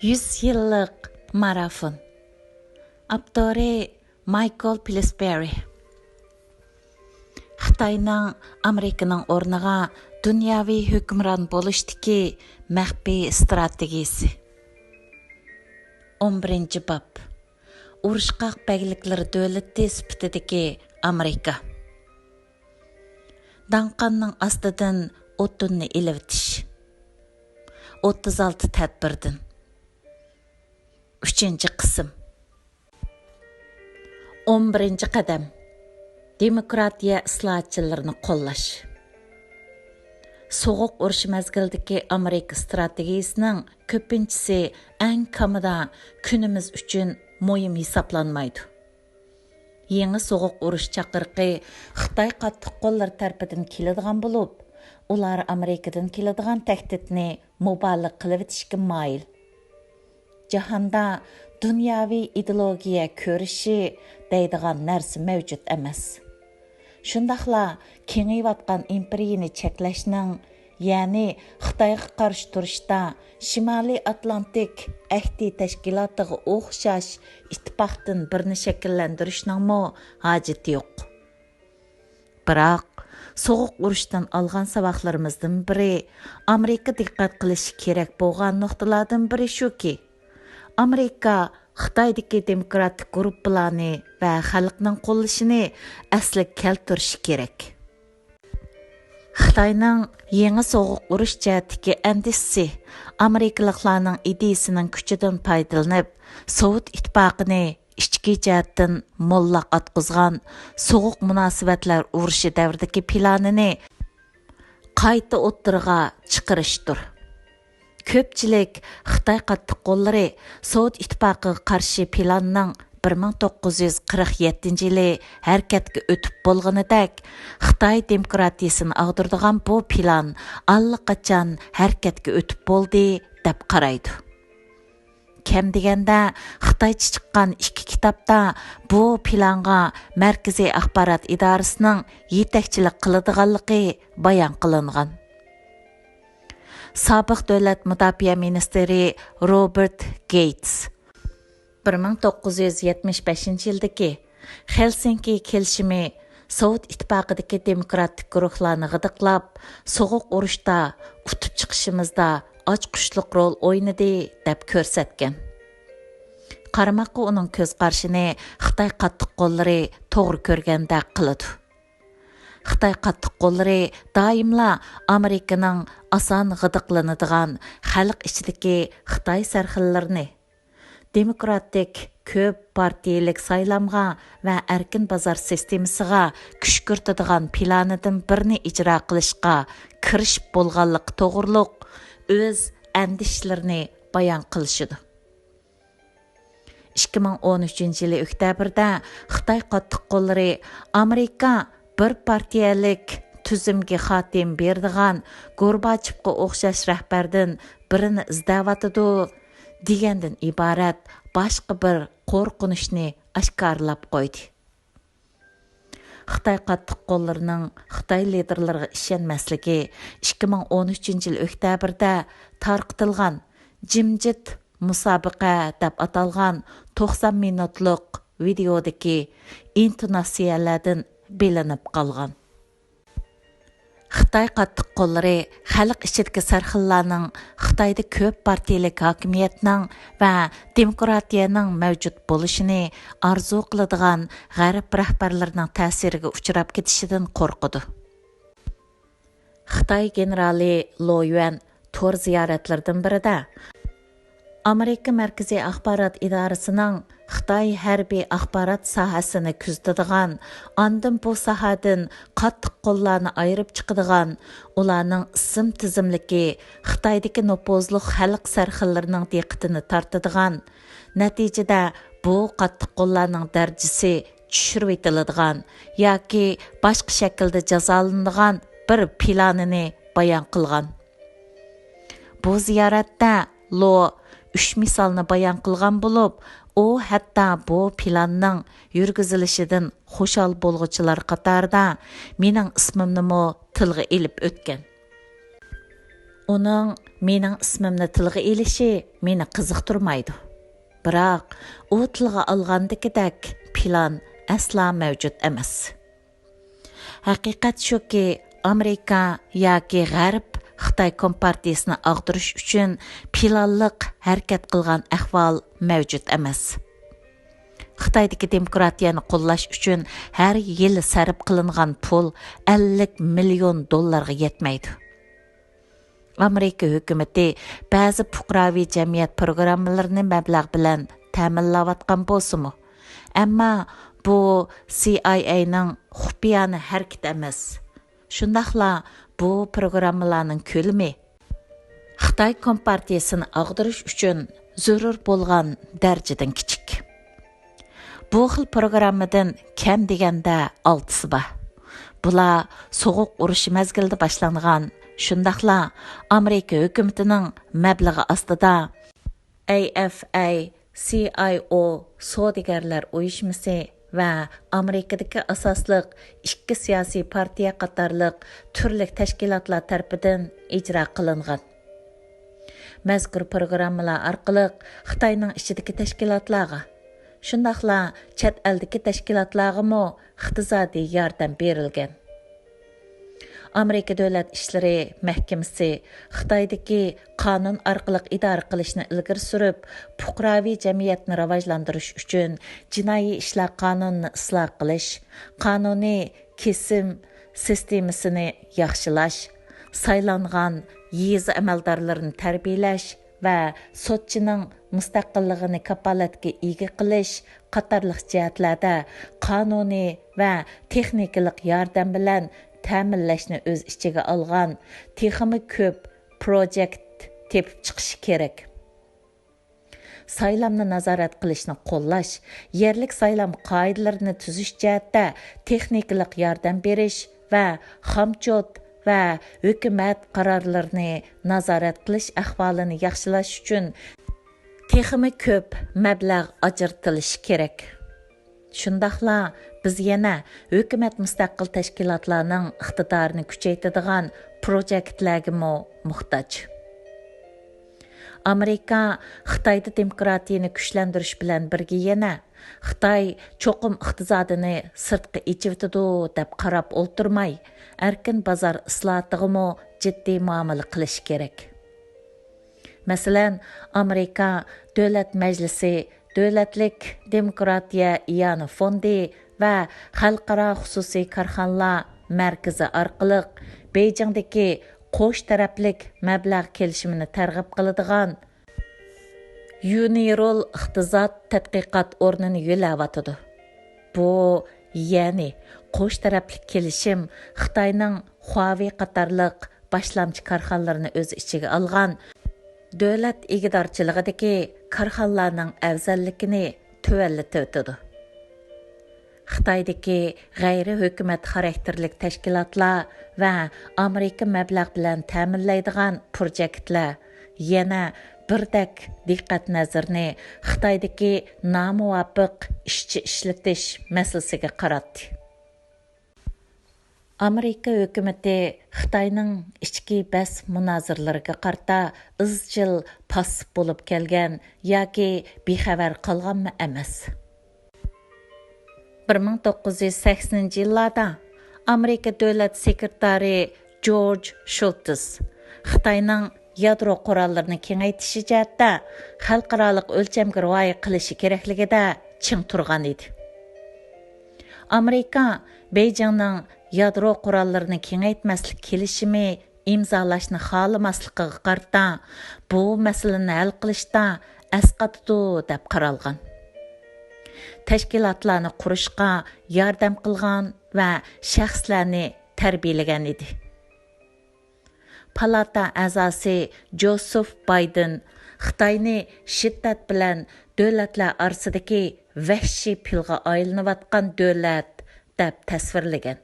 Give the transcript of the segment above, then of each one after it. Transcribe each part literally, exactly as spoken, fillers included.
يۈز يىللىق مارافون. ئاپتورى مايكل پىلسبېرى. خىتاينىڭ ئامېرىكىنىڭ ئورنىغا دۇنياۋى ھۆكۈمران بولۇشتىكى مەخپىي ئىستراتېگىيىسى. ئون بىرىنچى باب. ئۇرۇشقاق بەگلىكلىرى دۆلىتى سۈپىتىدىكى ئامېرىكا. داڭقاننىڭ ئاستىدىن ئوتۇننى ئېلىۋېتىش. ئوتتۇز ئالتە تەدبىردىن. ئۈچىنچى قىسىم. ئون بىرىنچى قەدەم. دېموكراتىيە ئىسلاھاتچىلىرىنى قوللاش. سوغۇق ئۇرۇش مەزگىلىدىكى ئامېرىكا ئىستراتېگىيىسىنىڭ كۆپىنچىسى ئەڭ كامىدا كۈنىمىز ئۈچۈن مۇھىم ھېسابلانمايدۇ. يېڭى سوغۇق ئۇرۇش چاقىرىقى خىتاي قاتتىق قوللىرى تەرىپىدىن كېلىدىغان بولۇپ، ئۇلار ئامېرىكىدىن كېلىدىغان تەھدىتنى مۇبالىغە قىلىۋېتىشكە مايىل. جاھاندا دۇنياۋى ئىدېئولوگىيە كۈرىشى دەيدىغان نەرسە مەۋجۇت ئەمەس. شۇنداقلا كېڭىيىۋاتقان ئىمپېرىيىنى چەكلەشنىڭ، يەنى خىتايغا قارشى تۇرۇشتا شىمالىي ئاتلانتىك ئەھدى تەشكىلاتىغا ئوخشاش ئىتتىپاقتىن بىرنى شەكىللەندۈرۈشنىڭمۇ ھاجىتى يوق. بىراق، سوغۇق ئۇرۇشتىن ئالغان ساۋاقلىرىمىزدىن بىرى، ئامېرىكا دىققەت قىلىشى كېرەك بولغان نۇقتىلاردىن بىرى شۇكى، ئامېرىكا خىتايدىكى دېموكراتىك گۇرۇپپىلارنى ۋە خەلقنىڭ قوللىشىنى ئەسلىگە كەلتۈرۈشى كېرەك. خىتاينىڭ يېڭى سوغۇق ئۇرۇش جەھەتتىكى ئەندىشىسى ئامېرىكىلىقلارنىڭ ئىدىيىسىنىڭ كۈچىدىن پايدىلىنىپ، سوۋېت ئىتتىپاقىنى ئىچكى جەھەتتىن موللاق ئاتقۇزغان سوغۇق مۇناسىۋەتلەر ئۇرۇشى دەۋرىدىكى پىلانىنى قايتا ئوتتۇرىغا چىقىرىشتۇر. كۆپچىلىك خىتاي قاتتىق قوللىرى سوۋېت ئىتتىپاقىغا قارشى پىلاننىڭ بىر مىڭ توققۇز يۈز قىرىق يەتتىنچى يىلى ھەرىكەتكە ئۆتۈپ بولغىنىدەك، خىتاي دېموكراتىيىسىنى ئاغدۇرىدىغان بۇ پىلان ئاللىقاچان ھەرىكەتكە ئۆتۈپ بولدى، دەپ قارايدۇ. كەم دېگەندە، خىتايچە چىققان ئىككى كىتابتا بۇ پىلانغا مەركىزىي ئاخبارات ئىدارىسىنىڭ يېتەكچىلىك قىلىدىغانلىقى بايان قىلىنغان. سابىق دۆلەت مۇداپىئە مىنىستىرى روبېرت گېيتس بىر مىڭ توققۇز يۈز يەتمىش بەشىنچى يىلدىكى خېلسىنكى كېلىشىمى سوۋېت ئىتتىپاقىدىكى دېموكراتىك گۇرۇھلارنى غىدىقلاپ، سوغۇق ئۇرۇشتا ئۇتۇپ چىقىشىمىزدا ئاچقۇچلۇق رول ئوينىدى، دەپ كۆرسەتكەن. قارىماققا ئۇنىڭ كۆز قارىشىنى خىتاي قاتتىق قوللىرى توغرا كۆرگەندەك قىلىدۇ. خىتاي قاتتىق قوللىرى دائىملا ئامېرىكىنىڭ ئاسان غىدىقلىنىدىغان خەلق ئىچىدىكى خىتاي سەرخىللىرىنى، دېموكراتىك كۆپ پارتىيىلىك سايلامغا ۋە ئەركىن بازار سىستېمىسىغا كۈشكۈرتىدىغان پىلانىدىن بىرنى ئىجرا قىلىشقا كىرىشىپ بولغانلىقى توغرۇلۇق ئۆز ئەندىشىلىرىنى بايان قىلىشىدۇ. ئىككى مىڭ ئون ئۈچىنچى يىلى ئۆكتەبىردە خىتاي قاتتىق قوللىرى ئامېرىكا بىر پارتىيەلىك تۈزۈمگە خاتىمە بېرىدىغان گورباچېۋقا ئوخشاش رەھبەردىن بىرىنى ئىزدەۋاتىدۇ دېگەندىن ئىبارەت باشقا بىر قورقۇنچنى ئاشكارىلاپ قويدى. خىتاي قاتتىق قوللىرىنىڭ خىتاي لىدېرلىرىغا ئىشەنمەسلىكى ئىككى مىڭ ئون ئۈچىنچى يىل ئۆكتەبىردە تارقىتىلغان جىمجىت مۇسابىقە دەپ ئاتالغان توقسان مىنۇتلۇق ۋىدېئودىكى ئىنتوناتسىيەلەردىن بىلىنىپ قالغان. خىتاي قاتتىق قوللىرى خەلق ئىچىدىكى سەرخىللارنىڭ خىتايدا كۆپ پارتىيىلىك ھاكىمىيەتنىڭ ۋە دېموكراتىيەنىڭ مەۋجۇت بولۇشىنى ئارزۇ قىلىدىغان غەرب رەھبەرلىرىنىڭ تەسىرىگە ئۇچراپ كېتىشىدىن قورقىدۇ. خىتاي گېنېرالى لو يۈەن تور زىيارەتلىرىدىن بىرىدە، ئامېرىكا مەركىزىي ئاخبارات ئىدارىسىنىڭ خىتاي ھەربىي ئاخبارات ساھەسىنى كۆزىتىدىغان، ئاندىن بۇ ساھەدىن قاتتىق قوللارنى ئايرىپ چىقىدىغان، ئۇلارنىڭ ئىسىم تىزىملىكى خىتايدىكى نوپۇزلۇق خەلق سەرخىللىرىنىڭ دىققىتىنى تارتىدىغان، نەتىجىدە بۇ قاتتىق قوللارنىڭ دەرىجىسى چۈشۈرۈۋېتىلىدىغان ياكى باشقا شەكىلدە جازالىنىدىغان بىر پىلانىنى بايان قىلغان. بۇ زىيارەتتە لو ئۈچ مىسالنى بايان قىلغان بولۇپ، ئۇ ھەتتا بۇ پىلاننىڭ يۈرگۈزۈلۈشىدىن خۇشال بولغۇچىلار قاتارىدا مېنىڭ ئىسمىمنىمۇ تىلغا ئېلىپ ئۆتكەن. ئۇنىڭ مېنىڭ ئىسمىمنى تىلغا ئېلىشى مېنى قىزىقتۇرمايدۇ. بىراق، ئۇ تىلغا ئالغاندىكىدەك پىلان ئەسلا مەۋجۇت ئەمەس. ھەقىقەت شۇكى، ئامېرىكا ياكى غەرب خىتاي كومپارتىيىسىنى ئاغدۇرۇش ئۈچۈن پىلانلىق ھەرىكەت قىلغان ئەھۋال مەۋجۇت ئەمەس. خىتايدىكى دېموكراتىيەنى قوللاش ئۈچۈن ھەر يىلى سەرپ قىلىنغان پۇل ئەللىك مىليون دوللارغا يەتمەيدۇ. ئامېرىكا ھۆكۈمىتى بەزى پۇقراۋى جەمئىيەت پروگراممىلىرىنى مەبلەغ بىلەن تەمىنلەۋاتقان بولسىمۇ، ئەمما بۇ سىئايئەينىڭ خۇپىيانە ھەرىكىتى ئەمەس. شۇنداقلا بۇ پروگراممىلارنىڭ كۆلىمى خىتاي كومپارتىيىسىنى ئاغدۇرۇش ئۈچۈن زۆرۈر بولغان دەرىجىدىن كىچىك. بۇ خىل پروگراممىدىن كەم دېگەندە ئالتىسى بار. بۇلار سوغۇق ئۇرۇشى مەزگىلىدە باشلانغان، شۇنداقلا ئامېرىكا ھۆكۈمىتىنىڭ مەبلىغى ئاستىدا ئەي ئەف ئەي، سىئايئو، سودىگەرلەر ئۇيۇشمىسى ۋە ئامېرىكىدىكى ئاساسلىق ئىككى سىياسىي پارتىيە قاتارلىق تۈرلۈك تەشكىلاتلار تەرىپىدىن ئىجرا قىلىنغان. مەزكۇر پروگراممىلار ئارقىلىق خىتاينىڭ ئىچىدىكى تەشكىلاتلارغا، شۇنداقلا چەت ئەلدىكى تەشكىلاتلارغىمۇ ئىقتىسادىي ياردەم بېرىلگەن. ئامېرىكا دۆلەت ئىشلىرى مەھكىمىسى خىتايدىكى قانۇن ئارقىلىق ئىدارە قىلىشنى ئىلگىرى سۈرۈپ، پۇقراۋى جەمئىيەتنى راۋاجلاندۇرۇش ئۈچۈن جىنايى ئىشلار قانۇنىنى ئىسلاھ قىلىش، قانۇنىي كېسىم سىستېمىسىنى ياخشىلاش، سايلانغان يېزا ئەمەلدارلىرىنى تەربىيەلەش ۋە سوتچىنىڭ مۇستەقىللىقىنى كاپالەتكە ئىگە قىلىش قاتارلىق جەھەتلەردە قانۇنىي ۋە تېخنىكىلىق ياردەم بىلەن تەمىنلەشنى ئۆز ئىچىگە ئالغان تېخىمۇ كۆپ پروجېكت تېپىپ چىقىشى كېرەك. سايلامنى نازارەت قىلىشنى قوللاش، يەرلىك سايلام قائىدىلىرىنى تۈزۈش جەھەتتە تېخنىكىلىق ياردەم بېرىش ۋە خامچوت ۋە ھۆكۈمەت قارارلىرىنى نازارەت قىلىش ئەھۋالىنى ياخشىلاش ئۈچۈن تېخىمۇ كۆپ مەبلەغ ئاجرىتىلىشى كېرەك. شۇنداقلا بىز يەنە ھۆكۈمەت مۇستەقىل تەشكىلاتلارنىڭ ئىقتىدارىنى كۈچەيتىدىغان پروجېكتلەرگىمۇ موھتاج. ئامېرىكا خىتايدا دېموكراتىيىنى كۈچلەندۈرۈش بىلەن بىرگە يەنە خىتاي چوقۇم ئىقتىسادىنى سىرتقا ئېچىۋېتىدۇ دەپ قاراپ ئولتۇرماي، ئەركىن بازار ئىسلاھاتىغىمۇ جىددىي مۇئامىلە قىلىشى كېرەك. مەسىلەن، ئامېرىكا دۆلەت مەجلىسى، دۆلەتلىك دېموكراتىيە ئىئانە فوندى ۋە خەلقئارا خۇسۇسىي كارخانىلار مەركىزى ئارقىلىق بېيجىڭدىكى قوش تەرەپلىك مەبلەغ كېلىشىمىنى تەرغىب قىلىدىغان يۇنىرول ئىقتىساد تەتقىقات ئورنىنى يۆلەۋاتىدۇ. بۇ، يەنى قوش تەرەپلىك كېلىشىم خىتاينىڭ خۇاۋېي قاتارلىق باشلامچى كارخانىلىرىنى ئۆز ئىچىگە ئالغان دۆلەت ئىگىدارچىلىقىدىكى كارخانىلارنىڭ ئەۋزەللىكىنى تۆۋەنلىتىۋېتىدۇ. خىتايدىكى غەيرىي ھۆكۈمەت خاراكتېرلىك تەشكىلاتلار ۋە ئامېرىكا مەبلەغ بىلەن تەمىنلەيدىغان پروجېكتلار يەنە بىردەك دىققەت نەزىرىنى خىتايدىكى نامۇۋاپىق ئىشچى ئىشلىتىش مەسىلىسىگە قاراتتى. ئامېرىكا ھۆكۈمىتى خىتاينىڭ ئىچكى بەس مۇنازىرىلىرىگە قارىتا ئىزچىل پاسسىپ بولۇپ كەلگەن ياكى بىخەۋەر قالغانمۇ ئەمەس. بىر مىڭ توققۇز يۈز سەكسىنىنچى يىللاردا ئامېرىكا دۆلەت سېكرېتارى جورج شولتىس خىتاينىڭ يادرو قوراللىرىنى كېڭەيتىشى جەھەتتە خەلقئارالىق ئۆلچەمگە رىئايە قىلىشى كېرەكلىكىدە چىڭ تۇرغان ئىدى. ئامېرىكا بېيجىڭنىڭ يادرو قوراللىرىنى كېڭەيتمەسلىك كېلىشىمى ئىمزالاشنى خالىماسلىقىغا قارىتا، بۇ مەسىلىنى ھەل قىلىشتا ئەسقاتىدۇ دەپ قارالغان. تەشكىلاتلارنى قۇرۇشقا ياردەم قىلغان ۋە شەخسلەرنى تەربىيەلىگەن ئىدى. پالاتا ئەزاسى جوسېف بايدېن خىتاينى شىددەت بىلەن دۆلەتلەر ئارىسىدىكى ۋەھشىي پىلغا ئايلىنىۋاتقان دۆلەت دەپ تەسۋىرلىگەن.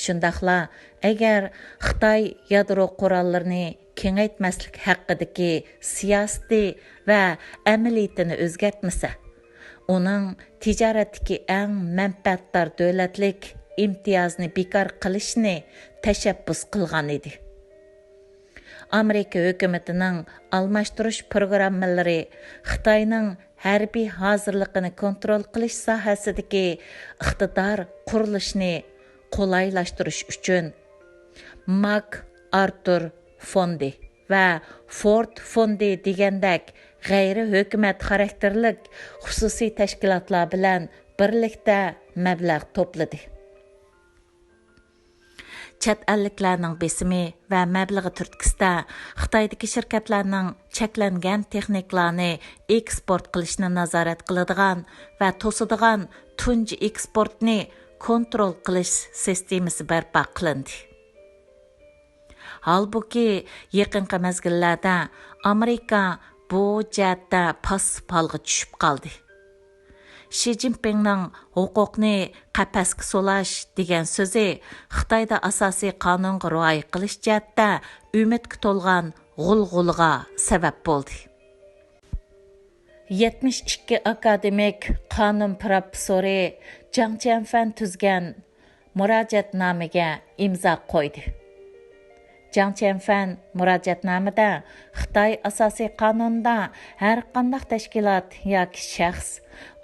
شۇنداقلا، ئەگەر خىتاي يادرو قوراللىرىنى كېڭەيتمەسلىك ھەققىدىكى سىياسىتى ۋە ئەمەلىيىتىنى ئۆزگەرتمىسە، ئۇنىڭ تىجارەتتىكى ئەڭ مەنپەئەتدار دۆلەتلىك ئىمتىيازنى بىكار قىلىشنى تەشەببۇس قىلغان ئىدى. ئامېرىكا ھۆكۈمىتىنىڭ ئالماشتۇرۇش پروگراممىلىرى خىتاينىڭ ھەربىي ھازىرلىقىنى كونترول قىلىش ساھەسىدىكى ئىقتىدار قۇرۇلۇشىنى قولايلاشتۇرۇش ئۈچۈن ماك ئارتۇر فوندى ۋە فورد فوندى دېگەندەك غەيرىي ھۆكۈمەت خاراكتېرلىك خۇسۇسىي تەشكىلاتلار بىلەن بىرلىكتە مەبلەغ توپلىدى. چەت ئەللىكلەرنىڭ بېسىمى ۋە مەبلىغى تۈرتكىسىدە خىتايدىكى شىركەتلەرنىڭ چەكلەنگەن تېخنىكىلارنى ئېكسپورت قىلىشنى نازارەت قىلىدىغان ۋە توسىدىغان تۇنجى ئېكسپورتنى كونترول قىلىش سىستېمىسى بەرپا قىلىندى. ھالبۇكى، يېقىنقى مەزگىللەردە ئامېرىكا بۇ جەھەتتە پاسسىپ ھالغا چۈشۈپ قالدى. شى جىنپىڭنىڭ «ھوقۇقنى قەپەسكە سولاش» دېگەن سۆزى خىتايدا ئاساسىي قانۇنغا رىئايە قىلىش جەھەتتە ئۈمىدكە تولغان غۇلغۇلىغا سەۋەب بولدى. يەتمىش ئىككى ئاكادېمىك قانۇن پىروفېسسورى جاڭ چيەنفەن تۈزگەن مۇراجىئەتنامىگە ئىمزا قويدى. جاڭ چيەنفەن مۇراجىئەتنامىدە خىتاي ئاساسىي قانۇنىدا ھەرقانداق تەشكىلات ياكى شەخس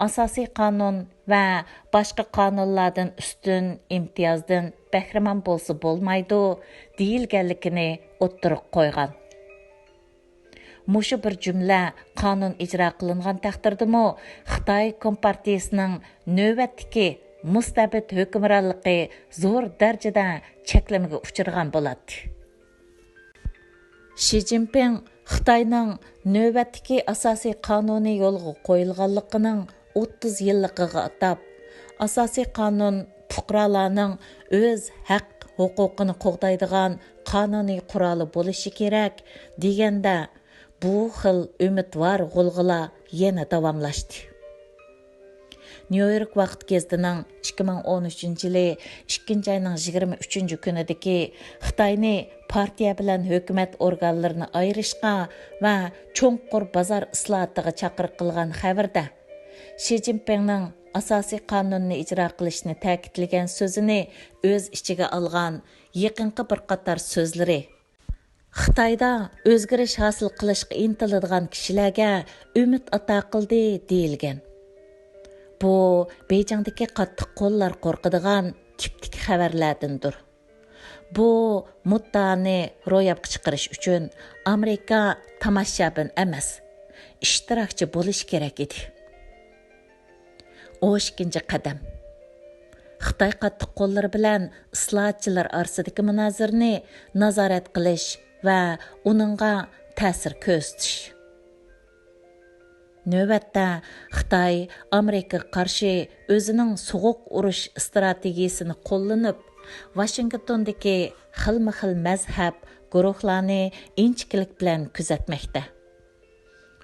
ئاساسىي قانۇن ۋە باشقا قانۇنلاردىن ئۈستۈن ئىمتىيازدىن بەھرىمەن بولسا بولمايدۇ، دېيىلگەنلىكىنى ئوتتۇرىغا قويغان. مۇشۇ بىر جۈملە قانۇن ئىجرا قىلىنغان تەقدىردىمۇ، خىتاي كومپارتىيىسىنىڭ نۆۋەتتىكى مۇستەبىت ھۆكۈمرانلىقى زور دەرىجىدە چەكلىمىگە ئۇچرىغان بولاتتى. شى جىنپىڭ خىتاينىڭ نۆۋەتتىكى ئاساسىي قانۇنى يولغا قويۇلغانلىقىنىڭ ئوتتۇز يىللىقىغا ئاتاپ، ئاساسىي قانۇن پۇقرالارنىڭ ئۆز ھەق ھوقۇقىنى قوغدايدىغان قانۇنىي قورالى بولۇشى كېرەك، دېگەندە، بۇ خىل ئۈمىدۋار غۇلغۇلا يەنە داۋاملاشتى. نيۇ يورك ۋاقىت گېزىتىنىڭ ئىككى مىڭ ئون ئۈچىنچى يىلى ئىككىنچى ئاينىڭ يىگىرمە ئۈچىنچى كۈنىدىكى خىتاينى پارتىيە بىلەن ھۆكۈمەت ئورگانلىرىنى ئايرىشقا ۋە چوڭقۇر بازار ئىسلاھاتىغا چاقىرىق قىلغان خەۋىرىدە، شى جىنپىڭنىڭ ئاساسىي قانۇننى ئىجرا قىلىشنى تەكىتلىگەن سۆزىنى ئۆز ئىچىگە ئالغان يېقىنقى بىر قاتار سۆزلىرى، خىتايدا ئۆزگىرىش ھاسىل قىلىشقا ئىنتىلىدىغان كىشىلەرگە ئۈمىد ئاتا قىلدى، دېيىلگەن. بۇ بېيجىڭدىكى قاتتىق قوللار قورقىدىغان تىپتىكى خەۋەرلەردىندۇر. بۇ مۇددىئانى روياپقا چىقىرىش ئۈچۈن ئامېرىكا تاماشىبىن ئەمەس، ئىشتىراكچى بولۇشى كېرەك ئىدى. ئون ئىككىنچى قەدەم. خىتاي قاتتىق قوللىرى بىلەن ئىسلاھاتچىلار ئارىسىدىكى مۇنازىرىنى نازارەت قىلىش ۋە ئۇنىڭغا تەسىر كۆرسىتىش. نۆۋەتتە، خىتاي ئامېرىكىغا قارشى ئۆزىنىڭ سوغۇق ئۇرۇش ئىستراتېگىيىسىنى قوللىنىپ، ۋاشىنگتوندىكى خىلمۇ خىل مەزھەپ گۇرۇھلارنى ئىنچىكىلىك بىلەن كۆزەتمەكتە.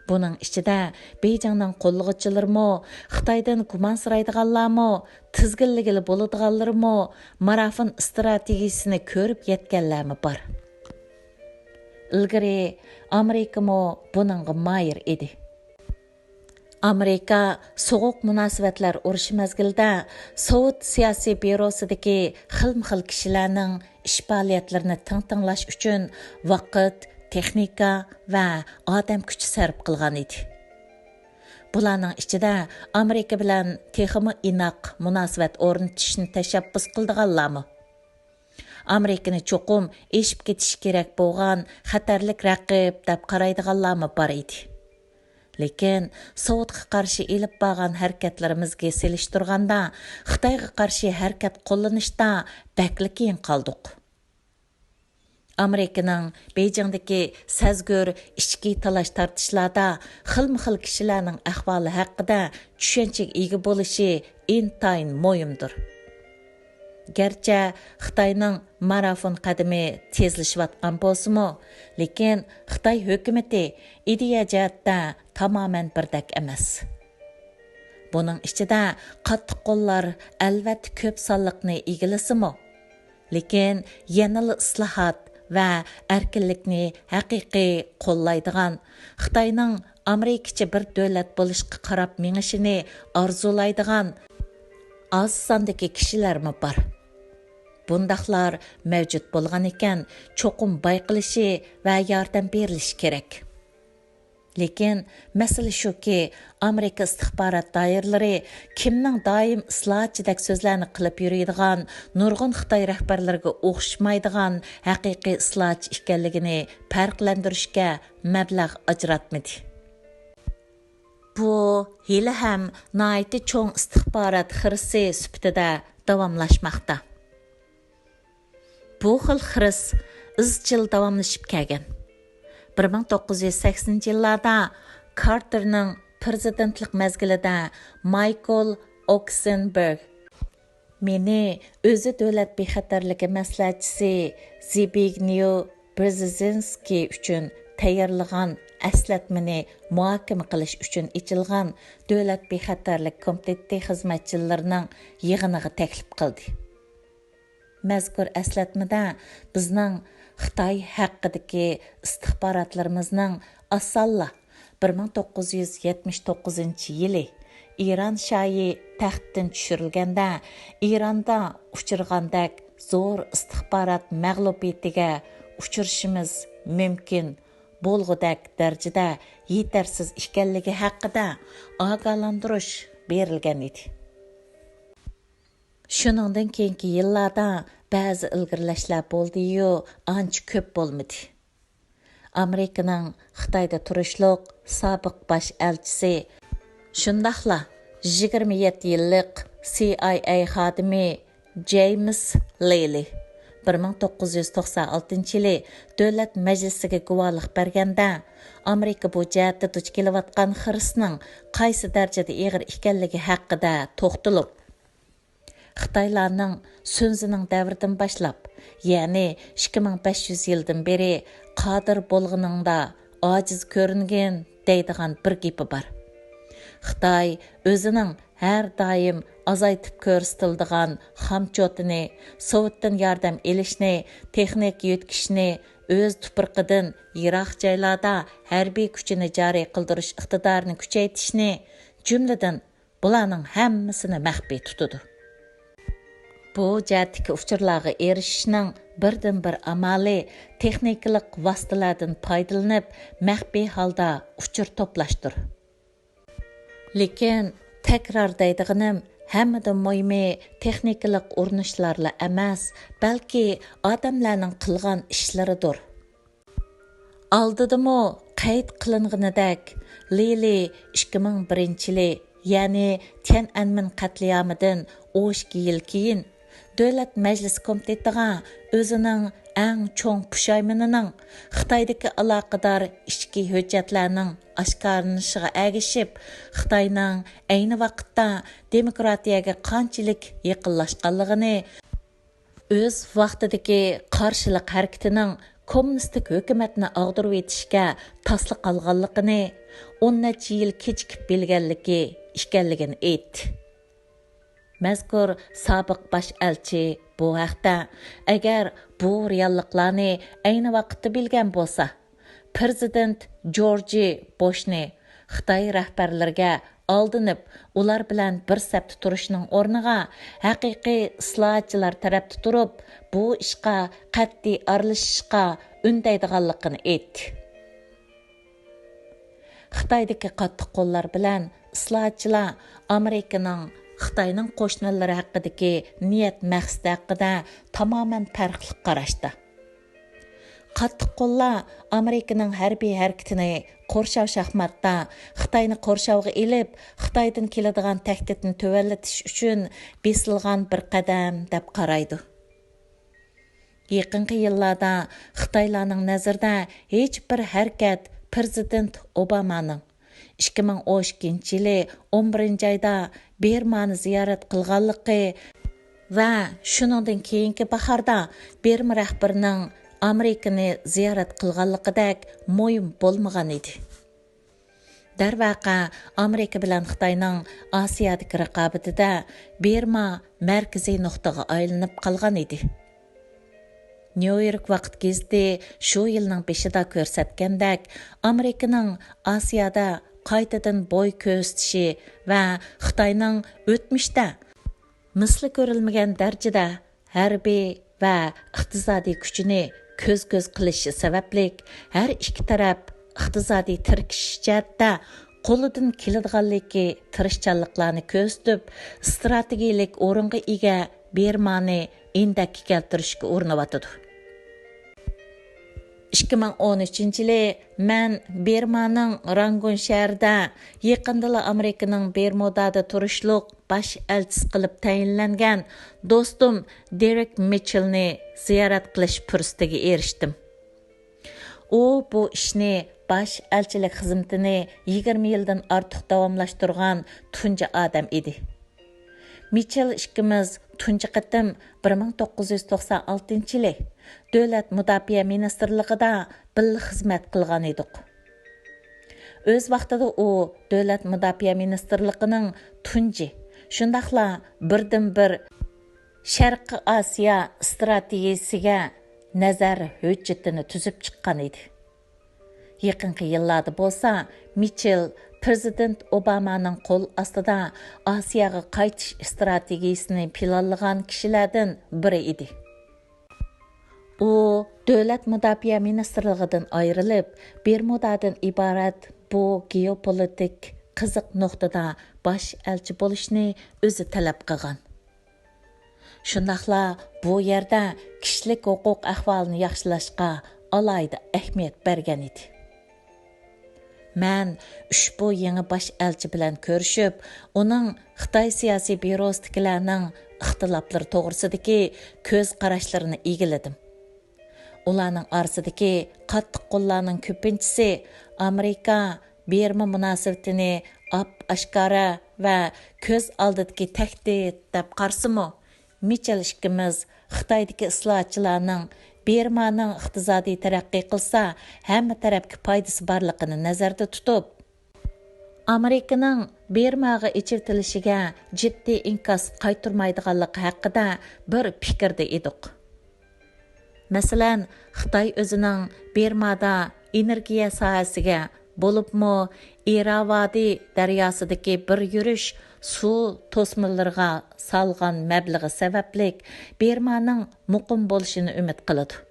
بۇنىڭ ئىچىدە بېيجىڭنىڭ قوللىغۇچىلىرىمۇ، خىتايدىن گۇمانسىرايدىغانلارمۇ، تىزگىنلىگىلى بولىدىغانلىرىمۇ، مارافون ئىستراتېگىيىسىنى كۆرۈپ يەتكەنلەرمۇ بار. ئىلگىرى ئامېرىكىمۇ بۇنىڭغا ماھىر ئىدى. ئامېرىكا سوغۇق مۇناسىۋەتلەر ئۇرۇشى مەزگىلىدە سوۋېت سىياسىي بيۇروسىدىكى خىلمۇ خىل كىشىلەرنىڭ ئىش پائالىيەتلىرىنى تىڭ تىڭلاش ئۈچۈن ۋاقىت، تېخنىكا ۋە ئادەم كۈچى سەرپ قىلغان ئىدى. بۇلارنىڭ ئىچىدە ئامېرىكا بىلەن تېخىمۇ ئىناق مۇناسىۋەت ئورنىتىشنى تەشەببۇس قىلىدىغانلارمۇ، ئامېرىكىنى چوقۇم ئېشىپ كېتىشى كېرەك بولغان خەتەرلىك رەقىب دەپ قارايدىغانلارمۇ بار ئىدى. لېكىن سوۋېتقا قارشى ئېلىپ بارغان ھەرىكەتلىرىمىزگە سېلىشتۇرغاندا، خىتايغا قارشى ھەرىكەت قوللىنىشتا بەكلا كېيىن قالدۇق. ئامېرىكىنىڭ بېيجىڭدىكى سەزگۈر ئىچكى تالاش-تارتىشلاردا خىلمۇ خىل كىشىلەرنىڭ ئەھۋالى ھەققىدە چۈشەنچىگە ئىگە بولۇشى ئىنتايىن مۇھىمدۇر. گەرچە خىتاينىڭ مارافون قەدىمى تېزلىشىۋاتقان بولسىمۇ، لېكىن خىتاي ھۆكۈمىتى ئىدىيە جەھەتتە تامامەن بىردەك ئەمەس. بۇنىڭ ئىچىدە قاتتىق قوللار ئەلۋەتتە كۆپ سانلىقنى ئىگىلىسىمۇ، لېكىن يەنىلا ئىسلاھات ۋە ئەركىنلىكنى ھەقىقىي قوللايدىغان، خىتاينىڭ ئامېرىكىچە بىر دۆلەت بولۇشقا قاراپ مېڭىشىنى ئارزۇلايدىغان ئاز ساندىكى كىشىلەرمۇ بار. بۇنداقلار مەۋجۇت بولغان ئىكەن، چوقۇم بايقىلىشى ۋە ياردەم بېرىلىشى كېرەك. لېكىن مەسىلە شۇكى، ئامېرىكا ئىستىخبارات دائىرىلىرى كىمنىڭ دائىم ئىسلاھاتچىدەك سۆزلەرنى قىلىپ يۈرىدىغان نۇرغۇن خىتاي رەھبەرلىرىگە ئوخشىمايدىغان ھەقىقىي ئىسلاھاتچى ئىكەنلىكىنى پەرقلەندۈرۈشكە مەبلەغ ئاجراتمىدى. بۇ ھېلىھەم ناھايىتى چوڭ ئىستىخبارات خىرىسى سۈپىتىدە داۋاملاشماقتا. بۇ خىل خىرىس ئىزچىل داۋاملىشىپ كەلگەن. بىر مىڭ توققۇز يۈز سەكسىنىنچى يىللاردا كارتېرنىڭ پىرېزىدېنتلىق مەزگىلىدە مايكل ئوكسېنبېرگ مېنى ئۆزى دۆلەت بىخەتەرلىكى مەسلىھەتچىسى زبىگنيېۋ بېرېزىنسكىي ئۈچۈن تەييارلىغان ئەسلەتمىنى مۇھاكىمە قىلىش ئۈچۈن ئېچىلغان دۆلەت بىخەتەرلىك كومىتېتى خىزمەتچىلىرىنىڭ يىغىنىغا تەكلىپ قىلدى. مەزكۇر ئەسلەتمىدە بىزنىڭ خىتاي ھەققىدىكى ئىستىخباراتلىرىمىزنىڭ ئاسانلا بىر مىڭ توققۇز يۈز يەتمىش توققۇزىنچى يىلى ئىران شاھى تەختتىن چۈشۈرۈلگەندە، ئىراندا ئۇچرىغاندەك زور ئىستىخبارات مەغلۇبىيىتىگە ئۇچرىشىمىز مۇمكىن بولغۇدەك دەرىجىدە يېتەرسىز ئىكەنلىكى ھەققىدە ئاگاھلاندۇرۇش بېرىلگەن ئىدى. شۇنىڭدىن كېيىنكى يىللاردا بەزى ئىلگىرىلەشلەر بولدىيۇ، ئانچە كۆپ بولمىدى. ئامېرىكىنىڭ خىتايدا تۇرۇشلۇق سابىق باش ئەلچىسى، شۇنداقلا يىگىرمە يەتتە يىللىق سى ئاي ئەي خادىمى جېيمىس لېلى بىر مىڭ توققۇز يۈز توقسان ئالتىنچى يىلى دۆلەت مەجلىسىگە گۇۋاھلىق بەرگەندە، ئامېرىكا بۇ جەھەتتە دۇچ كېلىۋاتقان خىرىسنىڭ قايسى دەرىجىدە ئېغىر ئىكەنلىكى ھەققىدە توختىلىپ، خىتايلارنىڭ سۈنزىنىڭ دەۋرىدىن باشلاپ، يەنى ئىككى مىڭ بەش يۈز يىلدىن بېرى قادىر بولغىنىڭدا ئاجىز كۆرۈنگىن دەيدىغان بىر گېپى بار. خىتاي ئۆزىنىڭ ھەر دائىم ئازايتىپ كۆرسىتىلىدىغان خامچوتىنى، سوۋېتتىن ياردەم ئېلىشنى، تېخنىكا يۆتكىشىنى، ئۆز تۇپرىقىدىن يىراق جايلاردا ھەربىي كۈچىنى جارى قىلدۇرۇش ئىقتىدارىنى كۈچەيتىشنى، جۈملىدىن بۇلارنىڭ ھەممىسىنى مەخپىي تۇتىدۇ. بۇ جەھەتتىكى ئۇچۇرلارغا ئېرىشىشنىڭ بىردىنبىر ئامالى تېخنىكىلىق ۋاسىتىلەردىن پايدىلىنىپ، مەخپىي ھالدا ئۇچۇر توپلاشتۇر. لېكىن تەكرار دەيدىغىنىم، ھەممىدىن مۇھىمى تېخنىكىلىق ئۇرۇنۇشلارلا ئەمەس، بەلكى ئادەملەرنىڭ قىلغان ئىشلىرىدۇر. ئالدىدىمۇ قەيت قىلىنغىنىدەك، لىلى ئىككى مىڭ بىرىنچى يىلى، يەنى تيەنئەنمېن قەتلىئامىدىن ئون ئىككى يىل كېيىن، دۆلەت مەجلىسى كومىتېتىغا ئۆزىنىڭ ئەڭ چوڭ پۇشايمىنىنىڭ خىتايدىكى ئالاقىدار ئىچكى ھۆججەتلەرنىڭ ئاشكارىلىنىشىغا ئەگىشىپ، خىتاينىڭ ئەينى ۋاقىتتا دېموكراتىيەگە قانچىلىك يېقىنلاشقانلىقىنى، ئۆز ۋاقتىدىكى قارشىلىق ھەرىكىتىنىڭ كوممۇنىستىك ھۆكۈمەتنى ئاغدۇرۇۋېتىشكە تاسلا قالغانلىقىنى، ئون نەچچە يىل كېچىكىپ بىلگەنلىكى ئىكەنلىكىنى ئېيتتى. مەزكۇر سابىق باش ئەلچى بۇ ھەقتە، ئەگەر بۇ رېئاللىقلارنى ئەينى ۋاقىتتا بىلگەن بولسا، پىرېزىدېنت جورجى بۇشنى خىتاي رەھبەرلىرىگە ئالدىنىپ، ئۇلار بىلەن بىر سەپتە تۇرۇشنىڭ ئورنىغا، ھەقىقىي ئىسلاھاتچىلار تەرەپتە تۇرۇپ، بۇ ئىشقا قەتئىي ئارىلىشىشقا ئۈندەيدىغانلىقىنى ئېيتتى. خىتايدىكى قاتتىق قوللار بىلەن ئىسلاھاتچىلار ئامېرىكىنىڭ خىتاينىڭ قوشنىلىرى ھەققىدىكى نىيەت مەقسىتى ھەققىدە تامامەن پەرقلىق قاراشتا. قاتتىق قوللار ئامېرىكىنىڭ ھەربىي ھەرىكىتىنى قورشاۋ شاھماتتا خىتاينى قورشاۋغا ئېلىپ، خىتايدىن كېلىدىغان تەھدىتنى تۆۋەنلىتىش ئۈچۈن بېسىلغان بىر قەدەم دەپ قارايدۇ. يېقىنقى يىللاردا خىتايلارنىڭ نەزىرىدە ھېچبىر ھەرىكەت پىرېزىدېنت ئوبامانىڭ ئىككى مىڭ ئون ئىككىنچى يىلى ئون بىرىنچى ئايدا بىرمانى زىيارەت قىلغانلىقى ۋە شۇنىڭدىن كېيىنكى باھاردا بىرما رەھبىرىنىڭ ئامېرىكىنى زىيارەت قىلغانلىقىدەك مۇھىم بولمىغان ئىدى. دەرۋەقە، ئامېرىكا بىلەن خىتاينىڭ ئاسىيادىكى رىقابىتىدە بىرما مەركىزىي نۇقتىغا ئايلىنىپ قالغان ئىدى. نيۇ يورك ۋاقىت گېزىتى شۇ يىلنىڭ بېشىدا كۆرسەتكەندەك، ئامېرىكىنىڭ ئاسىيادا قايتىدىن بوي كۆرسىتىشى ۋە خىتاينىڭ ئۆتمۈشتە مىسلى كۆرۈلمىگەن دەرىجىدە ھەربىي ۋە ئىقتىسادىي كۈچىنى كۆز-كۆز قىلىشى سەۋەبلىك، ھەر ئىككى تەرەپ ئىقتىسادىي تىركىشىش جەھەتتە قولىدىن كېلىدىغانلىكى تىرىشچانلىقلارنى كۆرسىتىپ، ئىستراتېگىيەلىك ئورۇنغا ئىگە بىرمانى ئىندەككە كەلتۈرۈشكە ئۇرۇنۇۋاتىدۇ. ئىككى مىڭ ئون ئۈچىنچى يىلى مەن بىرمانىڭ رانگۇن شەھىرىدە يېقىندىلا ئامېرىكىنىڭ بېرمۇدادا تۇرۇشلۇق باش ئەلچىسى قىلىپ تەيىنلەنگەن دوستۇم دېرېك مىچېلنى زىيارەت قىلىش پۇرسىتىگە ئېرىشتىم. ئۇ بۇ ئىشنى، باش ئەلچىلىك خىزمىتىنى يىگىرمە يىلدىن ئارتۇق داۋاملاشتۇرغان تۇنجى ئادەم ئىدى. مىچېل ئىككىمىز تۇنجى قېتىم بىر مىڭ توققۇز يۈز توقسان ئالتىنچى يىلى دۆلەت مۇداپىئە مىنىستىرلىقىدا بىللە خىزمەت قىلغان ئىدۇق. ئۆز ۋاقتىدا ئۇ دۆلەت مۇداپىئە مىنىستىرلىقىنىڭ تۇنجى، شۇنداقلا بىردىنبىر شەرقىي ئاسىيا ئىستراتېگىيىسىگە نەزەر ھۆججىتىنى تۈزۈپ چىققان ئىدى. يېقىنقى يىللاردا بولسا، مىچېل پىرېزىدېنت ئوبامانىڭ قول ئاستىدا ئاسىياغا قايتىش ئىستراتېگىيىسىنى پىلانلىغان كىشىلەردىن بىرى ئىدى. ئۇ دۆلەت مۇداپىئە مىنىستىرلىقىدىن ئايرىلىپ، بېرمۇدادىن ئىبارەت بۇ گېئوپولىتىك قىزىق نۇقتىدا باش ئەلچى بولۇشنى ئۆزى تەلەپ قىلغان. شۇنداقلا بۇ يەردە كىشىلىك ھوقۇق ئەھۋالىنى ياخشىلاشقا ئالاھىدە ئەھمىيەت بەرگەن ئىدى. مەن ئۇشبۇ يېڭى باش ئەلچى بىلەن كۆرۈشۈپ، ئۇنىڭ خىتاي سىياسىي بيۇروسىدىكىلەرنىڭ ئىختىلاپلىرى توغرىسىدىكى كۆز قاراشلىرىنى ئىگىلىدىم. ئۇلارنىڭ ئارىسىدىكى قاتتىق قوللارنىڭ كۆپىنچىسى ئامېرىكا بېرما مۇناسىۋىتىنى ئاپئاشكارا ۋە كۆز ئالدىدىكى تەھدىت دەپ قارىسىمۇ، مىچېل ئىككىمىز خىتايدىكى ئىسلاھاتچىلارنىڭ بېرمانىڭ ئىقتىسادىي تەرەققىي قىلسا، ھەممە تەرەپكە پايدىسى بارلىقىنى نەزەردە تۇتۇپ، ئامېرىكىنىڭ بېرماغا ئېچىۋېتىلىشىگە جىددىي ئىنكاس قايتۇرمايدىغانلىقى ھەققىدە بىر پىكىردە ئىدۇق. مەسىلەن، خىتاي ئۆزىنىڭ بېرمادا ئېنېرگىيە ساھەسىگە، بولۇپمۇ ئىراۋادى دەرياسىدىكى بىر يۈرۈش سۇ توسمىلىرىغا سالغان مەبلىغى سەۋەبلىك، بېرمانىڭ مۇقىم بولۇشىنى ئۈمىد قىلىدۇ.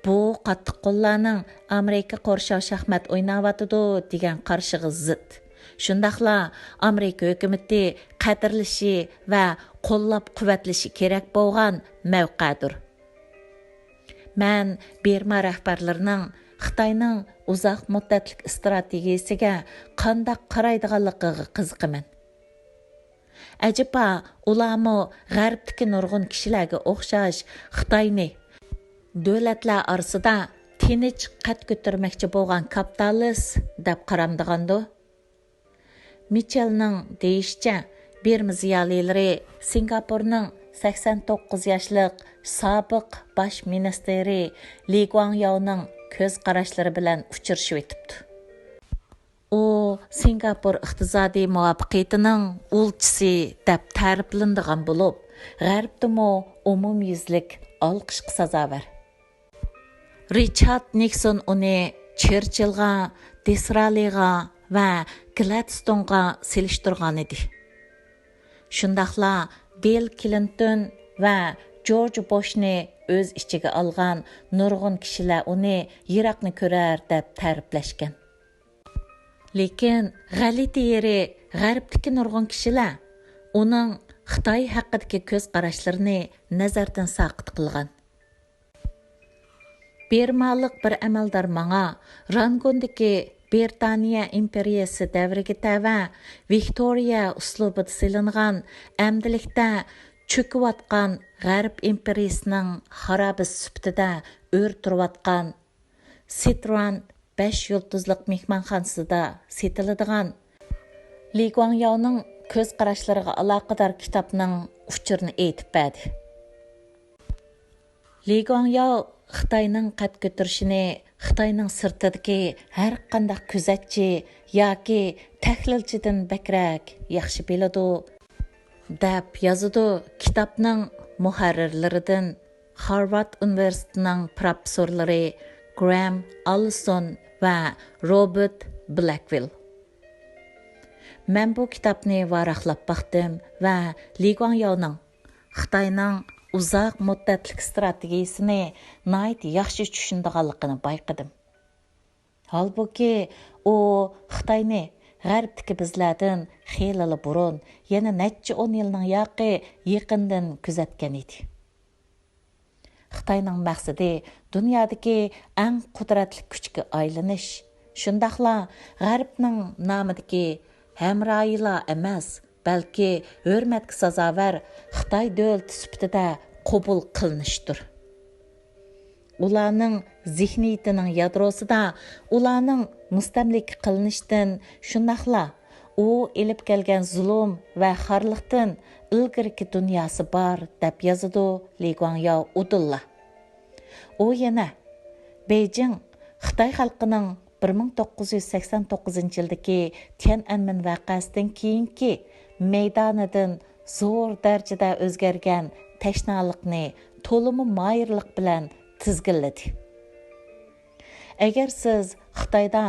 بۇ قاتتىق قوللارنىڭ ئامېرىكا قورشاۋ شاھمات ئويناۋاتىدۇ دېگەن قارىشىغا زىت. شۇنداقلا ئامېرىكا ھۆكۈمىتى قەدىرلىشى ۋە قوللاپ قۇۋۋەتلىشى كېرەك بولغان مەۋقەدۇر. مەن بىرما رەھبەرلىرىنىڭ خىتاينىڭ ئۇزاق مۇددەتلىك ئىستراتېگىيىسىگە قانداق قارايدىغانلىقىغا قىزىقىمەن. ئەجەبا، ئۇلارمۇ غەربتىكى نۇرغۇن كىشىلەرگە ئوخشاش خىتاينى دۆلەتلەر ئارىسىدا تىنچ قەد كۆتۈرمەكچى بولغان كاپىتالىست دەپ قارامدىغاندۇ؟ مىچېلنىڭ دېيىشىچە، بىرما زىيالىيلىرى سىنگاپورنىڭ سەكسەن توققۇز ياشلىق سابىق باش مىنىستىرى لى گۇاڭياۋنىڭ كۆز قاراشلىرى بىلەن ئۇچرىشىۋېتىپتۇ. ئۇ سىنگاپور ئىقتىسادىي مۇۋەپپەقىيىتىنىڭ ئۇلچىسى دەپ تەرىپلىنىدىغان بولۇپ، غەربتىمۇ ئومۇميۈزلۈك ئالقىشقا سازاۋەر. رىچارد نىكسون ئۇنى چېرچىلغا، دىسرالىغا ۋە گلادستونغا سېلىشتۇرغانىدى. شۇنداقلا بىل كلىنتون ۋە جورج بوشنى ئۆز ئىچىگە ئالغان نۇرغۇن كىشىلەر ئۇنى يىراقنى كۆرەر دەپ تەرىپلەشكەن. لېكىن غەلىتە يېرى، غەربتىكى نۇرغۇن كىشىلەر ئۇنىڭ خىتاي ھەققىدىكى كۆز قاراشلىرىنى نەزەردىن ساقىت قىلغان. بىرمالىق بىر ئەمەلدار ماڭا رانگۇندىكى بىرىتانىيە ئىمپېرىيىسى دەۋرىگە تەۋە ۋىكتورىيە ئۇسلۇبىدا سېلىنغان، ئەمدىلىكتە چۆكۈۋاتقان غەرب ئىمپېرىيىسىنىڭ خارابىسى سۈپىتىدە ئۆرە تۇرۇۋاتقان سىتران بەش يۇلتۇزلۇق مېھمانخانىسىدا سېتىلىدىغان لى گۇاڭياۋنىڭ كۆز قاراشلىرىغا ئالاقىدار كىتابنىڭ ئۇچۇرىنى ئېيتىپ بەردى. لى گۇاڭياۋ خىتاينىڭ قەد كۆتۈرۈشىنى خىتاينىڭ سىرتىدىكى ھەر قانداق كۆزەتچى ياكى تەھلىلچىدىن بەكرەك ياخشى بىلىدۇ، دەپ يازىدۇ كىتابنىڭ مۇھەررىرلىرىدىن، خارۋارد ئۇنىۋېرسىتېتىنىڭ پروفېسسورلىرى گرام ئاللىسون ۋە روبېرت بلەكۋىل. مەن بۇ كىتابنى ۋاراقلاپ باقتىم ۋە لى گۇاڭياۋنىڭ خىتاينىڭ ئۇزاق مۇددەتلىك ئىستراتېگىيىسىنى ناھايىتى ياخشى چۈشىنىدىغانلىقىنى بايقىدىم. ھالبۇكى، ئۇ خىتاينى غەربتىكى بىزلەردىن خېلىلا بۇرۇن، يەنە نەچچە ئون يىلنىڭ ياقى يېقىندىن كۆزەتكەن ئىدى. خىتاينىڭ مەقسىتى دۇنيادىكى ئەڭ قۇدرەتلىك كۈچكە ئايلىنىش، شۇنداقلا غەربنىڭ نامىدىكى ھەمراھىلا ئەمەس، بەلكى ھۆرمەتكە سازاۋەر خىتاي دۆلىتى سۈپىتىدە قوبۇل قىلىنىشتۇر. ئۇلارنىڭ زېھنىيىتىنىڭ يادروسىدا ئۇلارنىڭ مۇستەملىكە قىلىنىشتىن، شۇنداقلا ئۇ ئېلىپ كەلگەن زۇلۇم ۋە خارلىقتىن ئىلگىرىكى دۇنياسى بار، دەپ يازىدۇ لى گۇاڭياۋ ئۇدۇللا. ئۇ يەنە، بېيجىڭ خىتاي خەلقىنىڭ بىر مىڭ توققۇز يۈز سەكسەن توققۇزىنچى يىلدىكى تيەنئەنمېن ۋەقەسىدىن كېيىنكى مەيدانىدىن زور دەرىجىدە ئۆزگەرگەن تەشنالىقنى تولىمۇ ماھىرلىق بىلەن تىزگىنلىدى. ئەگەر سىز خىتايدا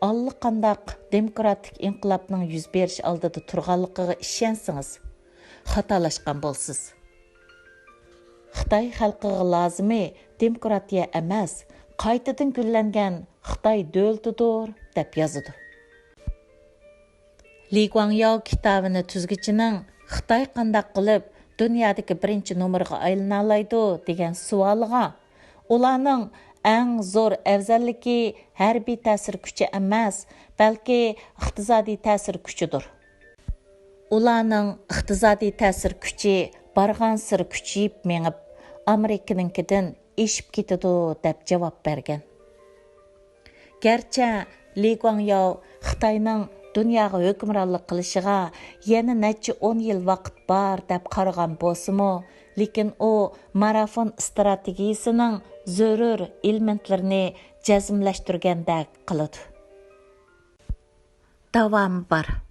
ئاللىقانداق دېموكراتىك ئىنقىلابنىڭ يۈز بېرىش ئالدىدا تۇرغانلىقىغا ئىشەنسىڭىز، خاتالاشقان بولىسىز. خىتاي خەلقىگە لازىمى دېموكراتىيە ئەمەس، قايتىدىن گۈللەنگەن خىتاي دۆلىتىدۇر، دەپ يازىدۇ. لى گۇاڭياۋ كىتابىنى تۈزگۈچىنىڭ خىتاي قانداق قىلىپ دۇنيادىكى بىرىنچى نومۇرغا ئايلىنالايدۇ دېگەن سوئالىغا، ئۇلارنىڭ ئەڭ زور ئەۋزەللىكى ھەربىي تەسىر كۈچى ئەمەس، بەلكى ئىقتىسادىي تەسىر كۈچىدۇر. ئۇلارنىڭ ئىقتىسادىي تەسىر كۈچى بارغانسېرى كۈچىيىپ مېڭىپ، ئامېرىكىنىڭكىدىن ئېشىپ كېتىدۇ، دەپ جاۋاب بەرگەن. گەرچە لى گۇاڭياۋ خىتاينىڭ دۇنياغا ھۆكۈمرانلىق قىلىشىغا يەنە نەچچە ئون يىل ۋاقىت بار دەپ قارىغان بولسىمۇ، لېكىن ئۇ مارافون ئىستراتېگىيىسىنىڭ زۆرۈر ئېلېمېنتلىرىنى جەزملەشتۈرگەندەك قىلىدۇ. داۋامى بار.